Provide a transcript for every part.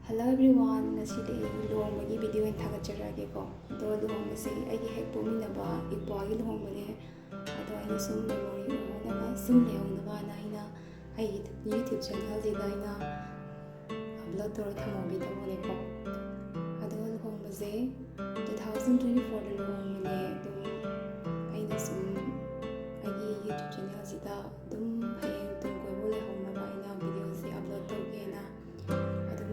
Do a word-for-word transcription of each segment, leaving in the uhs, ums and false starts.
Hello everyone, ꯉꯁꯤꯗꯤ ꯑꯩ ꯂꯨꯍꯣꯡꯕꯒꯤ video ꯑꯣꯏꯅ ꯊꯥꯒꯠꯆꯔꯛꯑꯒꯦꯀꯣ꯫ ꯑꯗꯣ ꯂꯨꯍꯣꯡꯕꯁꯦ ꯑꯩꯒꯤ ꯍꯦꯛ ꯄꯣꯛꯃꯤꯟꯅꯕ ꯏꯄ꯭ꯋꯥꯒꯤ ꯂꯨꯍꯣꯡꯕꯅꯦ꯫ ꯑꯗꯣ ꯑꯩꯅ ꯁꯨꯝ memory ꯑꯣꯏꯍꯧꯅꯕ, ꯁꯨꯝ ꯂꯩꯍꯧꯅꯕꯅ ꯑꯩꯅ ꯑꯩꯒꯤ YouTube channelꯁꯤꯗ ꯑꯩꯅ upload ꯇꯧꯔ ꯊꯝꯍꯧꯒꯦ ꯇꯧꯕꯅꯦꯀꯣ꯫ ꯑꯗꯣ ꯂꯨꯍꯣꯡꯕꯁꯦ two thousand twenty fourꯗ ꯂꯨꯍꯣꯡꯕꯅꯦ꯫ ꯑꯗꯨꯝ ꯑꯩꯅ ꯁꯨꯝ ꯑꯩꯒꯤ YouTube channelꯁꯤꯗ ꯑꯗꯨꯝ ꯍꯌꯦꯡ ꯇꯨꯡ ꯀꯣꯏꯕ ꯂꯩꯍꯧꯅꯕ ꯑꯩꯅ videoꯁꯦ upload ꯇꯧꯒꯦꯅ ꯑꯗꯨꯝ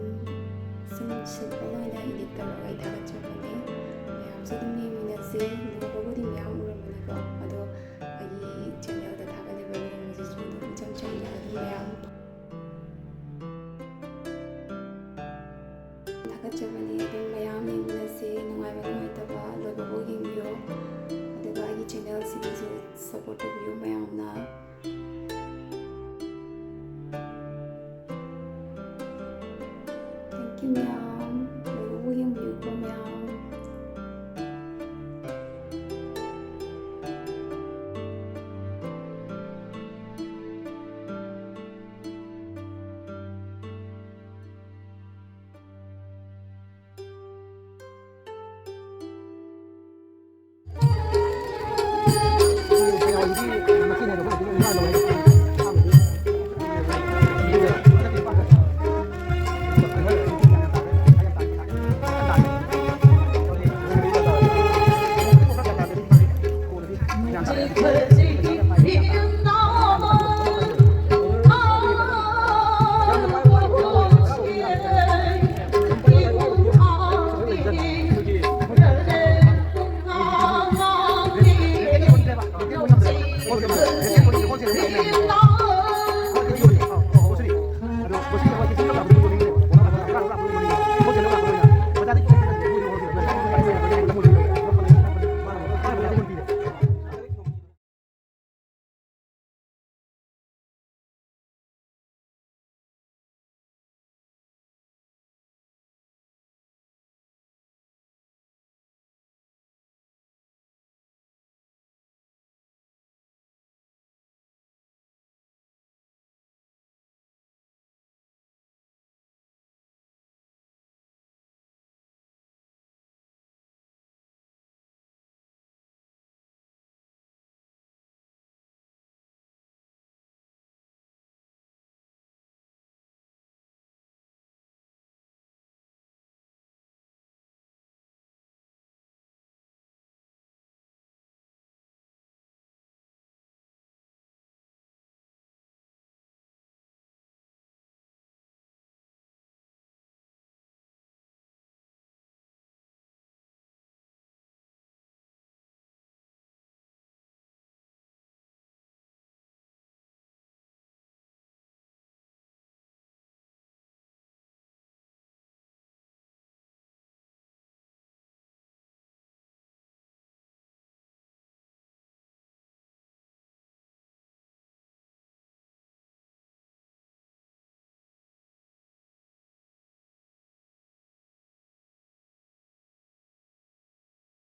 ꯁꯨꯝ simple ꯑꯣꯏꯅ edit ꯇꯧꯔꯒ ꯑꯩ ꯊꯥꯒꯠꯆꯕꯅꯦ꯫ ꯃꯌꯥꯝꯁꯨ ꯑꯗꯨꯝ ꯌꯦꯡꯃꯤꯟꯅꯁꯦ꯫ ꯂꯨꯍꯣꯡꯕꯕꯨꯗꯤ ꯃꯌꯥꯝ ꯎꯔꯝꯃꯅꯤꯀꯣ, ꯑꯗꯣ ꯑꯩꯒꯤ channelꯗ ꯊꯥꯒꯠꯂꯤꯕ ꯂꯨꯍꯣꯡꯕꯁꯤꯁꯨ ꯑꯗꯨꯝ ꯏꯆꯝ ꯆꯝꯅ ꯑꯗꯨꯝ ꯃꯌꯥꯝ ꯊꯥꯒꯠꯆꯕꯅꯦ꯫ ꯑꯗꯨꯝ ꯃꯌꯥꯝ ꯌꯦꯡꯃꯤꯟꯅꯁꯦ꯫ ꯅꯨꯡꯉꯥꯏꯕ ꯅꯨꯡꯉꯥꯏꯇꯕ ꯂꯣꯏꯕꯐꯥꯎ ꯌꯦꯡꯕꯤꯌꯣ꯫ ꯑꯗꯨꯒ ꯑꯩꯒꯤ channelꯁꯤꯗꯁꯨ support ꯇꯧꯕꯤꯌꯨ ꯃꯌꯥꯝꯅ꯫ Thank you ꯃꯌꯥꯝ꯫